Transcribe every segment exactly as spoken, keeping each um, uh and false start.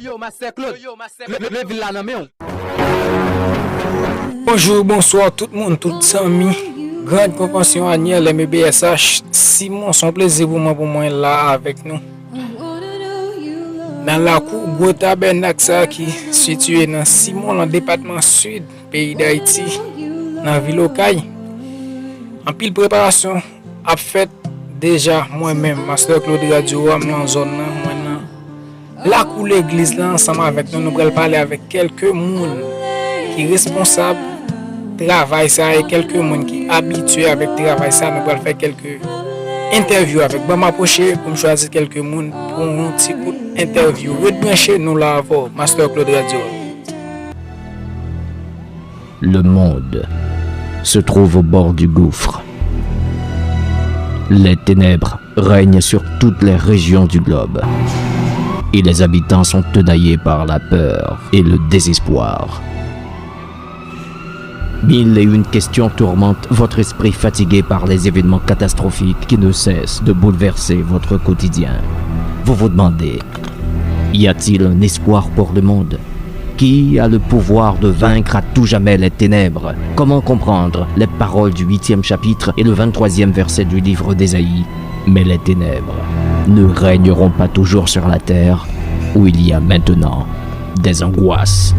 Yo, Master Claude, le, le, le vil la nan men w. Bonjou, bonswa tout moun, tout zanmi. Grand Konvansyon Anyèl M E B S H Simon, se yon plezi pou mwen, pou mwen la avèk nou. Nan lakou gwo tabènak sa ki sitiye nan Simon, nan depatman Sid peyi Dayiti, nan vil Okay. Anpil preparasyon ap fèt deja. Mwen menm, Master Claude Radio a, m nan zòn nan, mwen nan lakou legliz la ansanm avèk nou. Nou pral pale avèk kèlke moun ki responsab travay sa e kèlke moun ki abitye avèk travay sa. Nou pral fè kèlke entèvyou avèk. Ban m apwoche pou m chwazi kèlke moun pou yon ti kout entèvyou. Ret branche, nou la avè w, Master Claude Radio. Le monde se trouve au bord du gouffre. Les ténèbres règnent sur toutes les régions du globe. Et les habitants sont tenaillés par la peur et le désespoir. Mille et une questions tourmentent votre esprit fatigué par les événements catastrophiques qui ne cessent de bouleverser votre quotidien. Vous vous demandez, y a-t-il un espoir pour le monde ? Qui a le pouvoir de vaincre à tout jamais les ténèbres ? Comment comprendre les paroles du huitième chapitre et le vingt-troisième verset du livre d'Ésaïe ? Mais les ténèbres ne règneront pas toujours sur la terre où il y a maintenant des angoisses.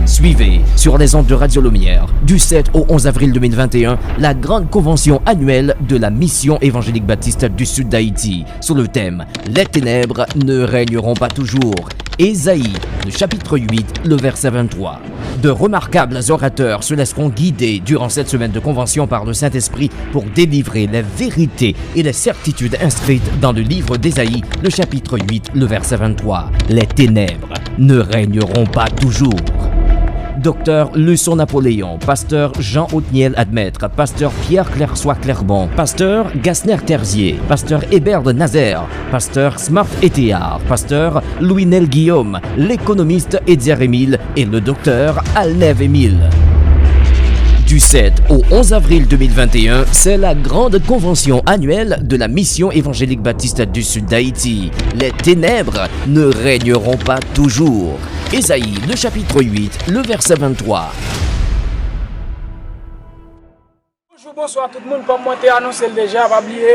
Suivez sur les ondes de Radio Lumière, du sept au onze avril deux mille vingt et un, la grande convention annuelle de la Mission évangélique baptiste du Sud d'Haïti, sous le thème Les ténèbres ne règneront pas toujours. Ésaïe, le chapitre huit, le verset vingt-trois. De remarquables orateurs se laisseront guider durant cette semaine de convention par le Saint-Esprit pour délivrer les vérités et les certitudes inscrites dans le livre d'Ésaïe, le chapitre huit, le verset vingt-trois. Les ténèbres ne règneront pas toujours. Docteur Luçon Napoléon, pasteur Jean Otniel Admêtre, pasteur Pierre Clersois Clerbon, pasteur Gasner Terzier, pasteur Hébert Nazaire, pasteur Smart Ethéard, pasteur Louis-Nel Guillaume, l'économiste Etzer Émile et le docteur Alnève Émile. Du sept au onze avril deux mille vingt et un, c'est la grande convention annuelle de la Mission évangélique baptiste du Sud d'Haïti. Les ténèbres ne règneront pas toujours. Ésaïe, le chapitre huit, le verset vingt-trois. Bonjou, bonswa tout moun. Kòm mwen te anonse l deja, pa bliye,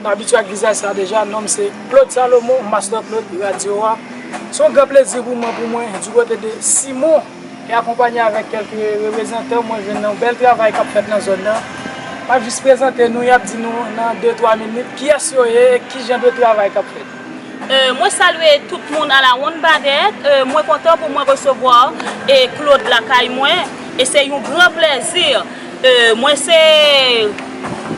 n abitye ak vizaj sa deja. Non m se Claude Salomon, Master Claude Radio a. Se yon gran plezi pou mwen, pou mwen, di kote de Simon, e akonpanye avèk kèlke reprezantan. Mwen jwenn nan yon bèl travay k ap fèt nan zòn nan. M ap jis prezante nou, y ap di nou nan de twa minit kiyès yo ye e ki jan de travay k ap fèt. Euh, mwen salye tout moun a la wonn badèt. Euh, mwen kontan pou mwen resevwa, euh, Claude lakay mwen. E se yon gran plèzi. Euh, mwen se,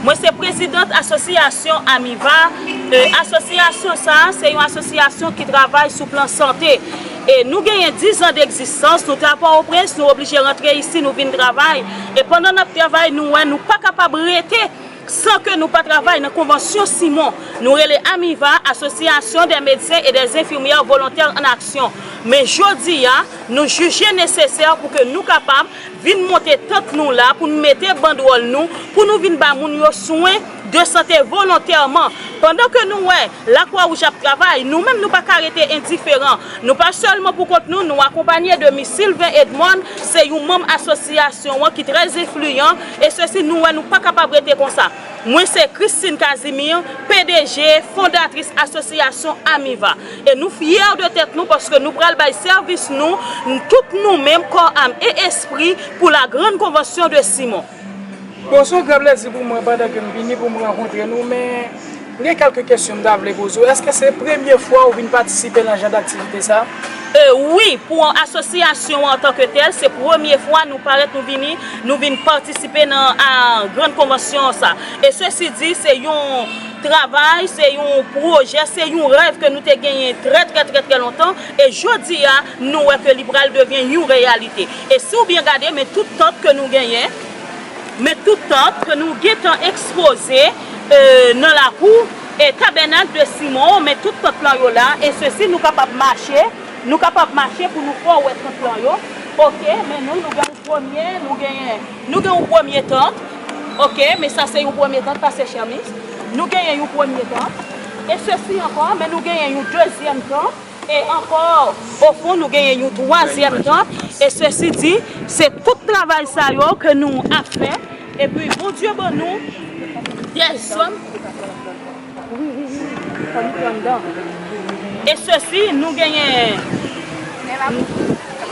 mwen se prezidant asosyasyon Amiva. Euh, asosyasyon sa, se yon asosyasyon ki travay sou plan sante. E nou genyen diz an degzistans, nou te a Pòtoprens, nou oblije rantre isi, nou vin travay. E pandan n ap travay, nou wè nou pa kapab rete san ke nou pa travay nan konvansyon Simon. Nou rele Amiva, Association des médecins et des infirmières volontaires en action. Men jodi a, nou jije nesesè pou ke nou kapab vin monte tant nou la, pou nou mete bandwòl nou, pou nou vin ba moun yo swen de sante volontèman. Pandan ke nou wè Lakwa Wouj ap travay, nou menm nou pa ka rete endiferan. Nou pa sèlman pou kont nou, nou akonpanye de Miss Sylvain Edmond, se yon manm asosyasyon an ki trè enfliyan, e sesi nou wè nou pa kapab rete konsa. Mwen se Christine Casimir, P D G, fondatris asosyasyon Amiva. E nou fyè de tèt nou paske nou pral bay sèvis nou, tout nou menm, kò, am e espri, pou la grande convention de Simon. Bon, se yon gran plezi pou mwen pandan ke m vini pou m rankontre nou, men m gen kèlke kesyon m ta vle poze w. Èske se premye fwa ou vin patisipe nan jan d aktivite sa? Euh, wi, pou asosyasyon an antanke tèl, se premye fwa nou parèt, nou vini, nou vin patisipe nan, a, gran konvansyon sa. E sesi di, se yon travay, se yon pwojè, se yon rèv ke nou te genyen trè, trè, trè, trè lontan. E jodi a, nou wè ke li pral devyen yon reyalite. E si w byen gade, men tout tant ke nou genyen, men tout tant ke nou gentan ekspoze, euh, nan lakou, e tabènak de Simon, men tout tant lan yo la, e sesi nou kapab mache, nou kapab mache pou nou fè w wè tant lan yo. Oke, men nou, nou gen yon premye, nou genyen, nou gen yon premye tant. Oke, men sa se yon premye tant, pase chèmiz. Nou genyen yon premye tant. E sesi ankò, men nou genyen yon dezyèm tant. E ankò, ofon, nou genyen yon twazyèm tanp, e sesi di, se tout travay sa yo ke nou ap fè, epi Bondye ban nou dèzòm. Wi, wi, wi, wi. Fò nou pran dan. E sesi, nou genyen,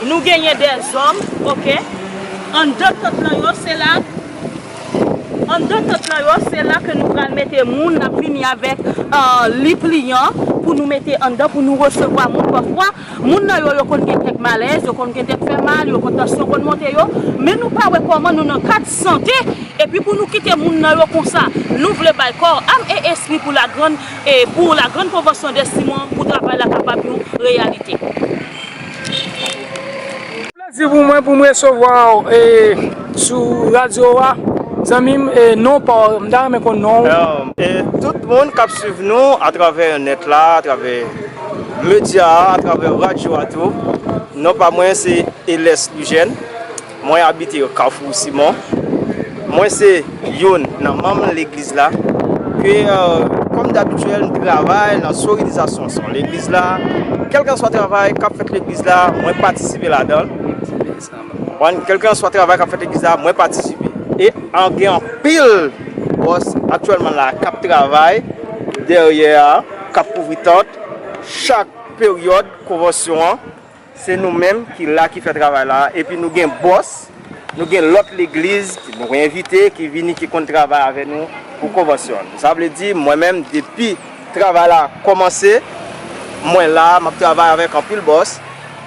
nou genyen dèzòm, oke? Anndan tant lan yo, se la, anndan tant lan yo, se la ke nou pral mete moun, n ap vini avèk, euh, li pliyan pou nou mete anndan, pou nou resevwa moun. Pafwa, moun nan yo, yo konn gen kèk malèz, yo konn gen tèt fè mal, yo konn tansyon konn monte yo, men nou pa wè kòman nou nan kad sante, epi pou nou kite moun nan yo konsa. Nou vle bay kò, am e espri pou la grande, e pou la grande convention de Simon, pou travay la kapab yon reyalite. Plezi pou mwen pou m resevwa w, e, sou radyo a, zanmi m, e, non pa w, m ta renmen konn non w. E tout moun k ap swiv nou atravè nèt la, atravè medya a, atravè radyo a tou. Non pa mwen se Elès Lujèn. Mwen abite Kafou Simon. Mwen se youn nan manm legliz la. Ke, euh, kòm dabityèl, m travay nan sonorizasyon son legliz la. Kèlkanswa travay k ap fèt legliz la, mwen patisipe ladan l. Kèlkanswa travay k ap fèt legliz la, mwen patisipe. E an gen anpil bòs aktyèlman la k ap travay dèyè a, k ap kouvri tant. Chak peryòd konvansyon an, se nou menm ki la, ki fè travay la, epi nou gen bòs, nou gen lòt legliz ki nou envite, ki vini, ki konn travay avè nou pou konvansyon an. Sa vle di, mwen menm, depi travay la kòmanse, mwen la, m ap travay avèk anpil bòs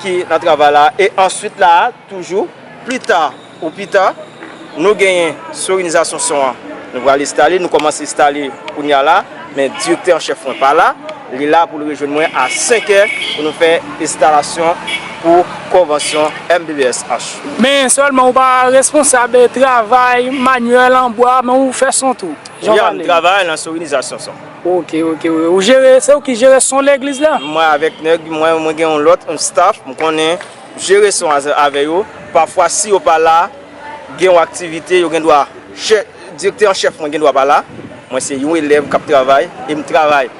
ki nan travay la, e answit la, toujou, pli ta, ou pita, nou genyen sonorizasyon son an. Nou pral enstale, nou kòmanse enstale kounye a la, men direktè an chèf mwen pa la. Li la pou l rejwenn mwen a senk è pou nou fè enstalasyon pou konvansyon M B B S H. Men sèlman ou pa responsab travay manyèl an bwa, men ou fè son tou. Jan w pale. M travay nan sonorizasyon son. Ok, ok, ok. Ou jere, se ou ki jere son legliz la? Mwen avèk nèg mwen, mwen gen yon lòt, yon staff, m konnen jere son a, avè yo. Pafwa, si yo pa la, gen yon aktivite, yo gen dwa, chè-, direktè an chèf mwen gen dwa pa la. Mwen se yon elèv k ap travay, e m travay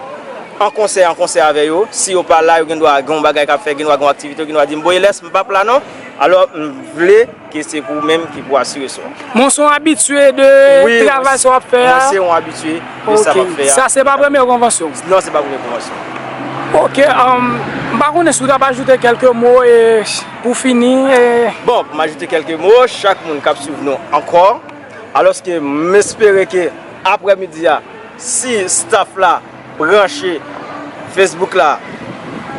an konsè, an konsè avè yo. Si yo pa la, yo gen dwa gen yon bagay k ap fèt, gen dwa gen yon aktivite, yo gen dwa di m, "Bon, Elès, m p ap la non." Alò, m vle ke se pou ou menm ki pou asire son. Men w se yon abitye de travay sa w ap fè a? Wi, mwen se yon abitye de sa m ap fè a. Ok. Sa se pa premye konvansyon w? Non, se pa premye konvansyon. Ok, um, m pa konnen si w t ap ajoute kèlke mo, e, pou fini, e. Bon, pou m ajoute kèlke mo, chak moun k ap swiv nou ankò, alòske m espere ke aprèmidi a, si staff la branche Facebook la,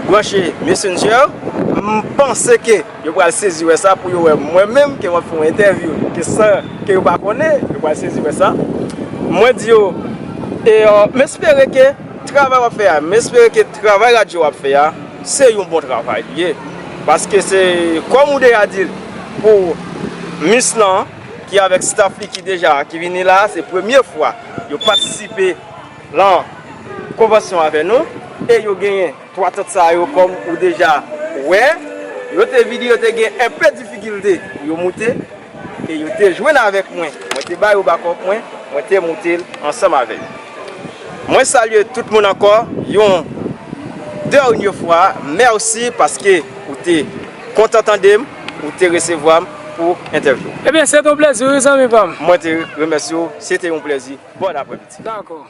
branche Messenger, m panse ke yo pral sezi wè sa pou yo wè mwen menm ke m ap fè yon entèvyou ke san ke yo pa konnen, yo pral sezi wè sa. Mwen di yo, e, euh, m espere ke travay w ap fè a, m espere ke travay radyo w ap fè a, se yon bon travay li ye. Paske se, kòm ou deja di l, pou Miss lan, ki avèk staff li ki deja, ki vini la, se premye fwa yo patisipe lan konvansyon avè nou, e yo genyen twa tant sa yo kòm ou deja wè, yo te vini, yo te gen enpe difikilte pou yo moute, e yo te jwenn avèk mwen, mwen te ba yo bakòp mwen, mwen te moute l ansanm avè yo. Mwen salye tout moun ankò, yon dènye fwa, mèsi paske ou te kontan tande m, ou te resevwa m pou entèvyou. Ebyen, se te yon plezi, wi, zanmi pa m. Mwen te remèsye w, se te yon plezi. Bon aprèmidi. Dakò.